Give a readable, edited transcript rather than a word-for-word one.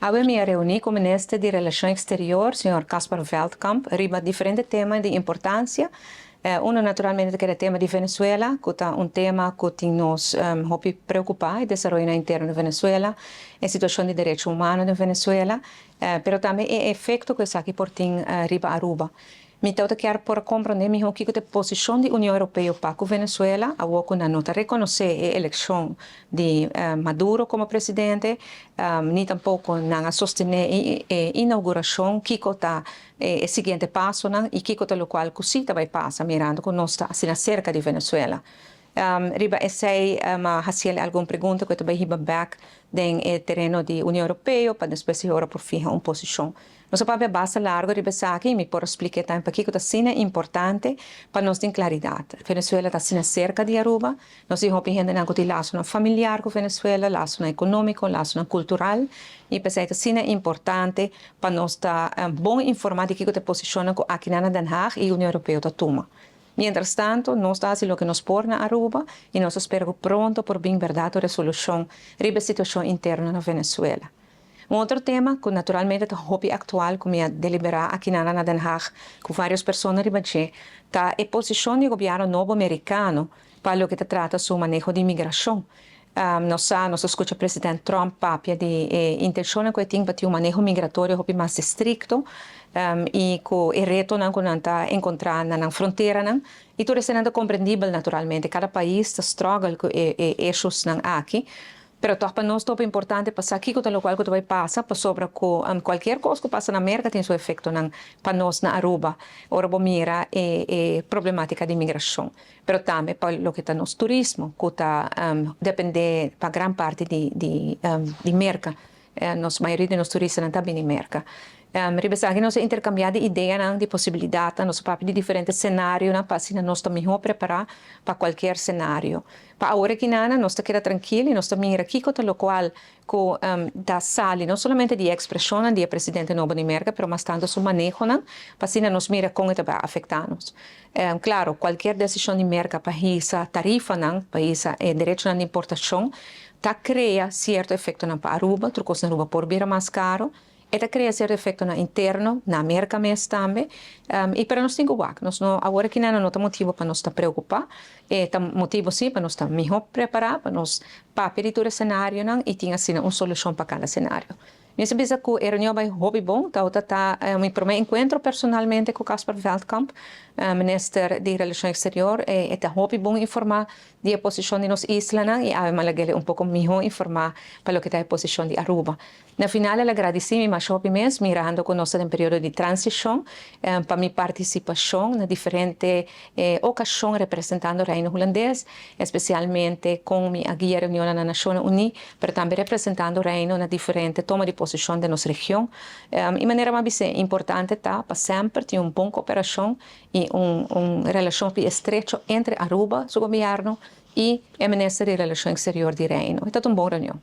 Awe mi a reuni cu Minister di Relacion Exterior, señor Caspar Veldkamp, riba diferente tema di importancia. Uno naturalmente cu ta e tema di Venezuela, cu ta un tema cu tin nos hopi preocupa, e desaroyo interno di Venezuela, e situacion di derecho humano na Venezuela, pero tambe e efecto cu esaki por tin riba Aruba. Mi tawata kier por comprende miho kico ta e posicion di Union Europeo pa cu Venezuela, awo cu nan no ta reconoce e eleccion di Maduro como presidente, ni tampoco nan a sostene e inauguracion, kico ta e siguiente pasonan y kico ta locual cu si ta bay pasa, mirando cu nos ta asina cerca di Venezuela. Riba esey m'a haci algun pregunta cu ta bay hiba back den e tereno di Union Europeo pa despues ora por fiha un posicion. Nos a papia basta largo riba esaki, mi por splica tambe pakico ta asina importante pa nos tin claridad. Venezuela ta asina cerca di Aruba, nos tin hopi hende cu tin laso familiar cu Venezuela, laso economico, laso cultural, y p'esey ta asina importante pa nos ta bon informa di kico ta e posicion cu aki na Den Haag y Union Europeo ta tuma. Mientras tanto, nos ta haciendo loke nos por na Aruba y nos ta spera cu pronto por bin berdad resolucion riba e situacion interno na Venezuela. Un otro tema cu naturalmente ta hopi actual, cu mi a delibera aki na Den Haag cu varios persona riba dje, ta e posicion di gobierno nobo americano pa loke ta trata su maneho di inmigracion. Nos a scucha presidente Trump papia di intencion cu e tin pa un maneho migratorio hopi mas estricto y cu e retonan cu nan ta encontra na fronteranan y tur esey ta comprendibel naturalmente. Cada pais ta struggle cu e issues nan aki. Pero toch pa nos ta importante pa sa kico ta locual cu bay pasa, pasobra cu cualkier cos cu pasa na America tin su efecto nan pa nos na Aruba. Ora bo mira e problematica di inmigracion. Pero tambe pa loke ta nos turismo, cu ta depende pa gran parti di Merca. Nos mayoria di nos turistanan ta bin di Merca. Riba esaki nos a intercambia di ideanan, di posibilidad, nos a papia di diferente scenarionan, pa asina nos ta miho prepara pa cualkier scenario. Pa awor aki nan, nos ta keda trankil y nos ta mira kico ta locual cu ta sali, no solamente di expresion di presidente nobo di Merca, pero mas tanto su manehonan, pa asina nos mira con e ta bay afecta nos. Claro, cualkier decision di Merca pa hisa tarifanan, pa hisa derecho di importacion, ta crea cierto efectonan pa Aruba, tur cos na Aruba por bira mas caro, e ta crea cierto efectonan interno na Merca mes tambe, y pero nos tin cu wak, nos no, awor aki no ta motibo pa nos ta preocupa, ta motibo si pa nos ta miho prepara, pa nos papia di tur scenarionan y tin asina un solucion pa cada scenario. Mi ta bisa cu e reunion a bay hopi bon, ta mi prome encuentro personalmente cu Caspar Veldkamp, minister di Relacion Exterior, e ta hopi bon informa di e posicion di nos islanan y awe m'a lag'e un poco miho informa pa loke ta e posicion di Aruba. Na final, el a gradici mi masha hopi mes, mirando cu nos den periodo di transicion, pa mi participacion na diferente ocasion representando Reino Hulandes, especialmente cu mi a guia reunion na Naciones Unidas, pero tambe representando Reino na diferente toma di posicion di nos region. Y manera m'a bisa, importante ta pa semper tin un bon cooperacion y un relacion estrecho entre Aruba, su gobierno, y e minister di Relacion Exterior di Reino. Ta un bon reunion.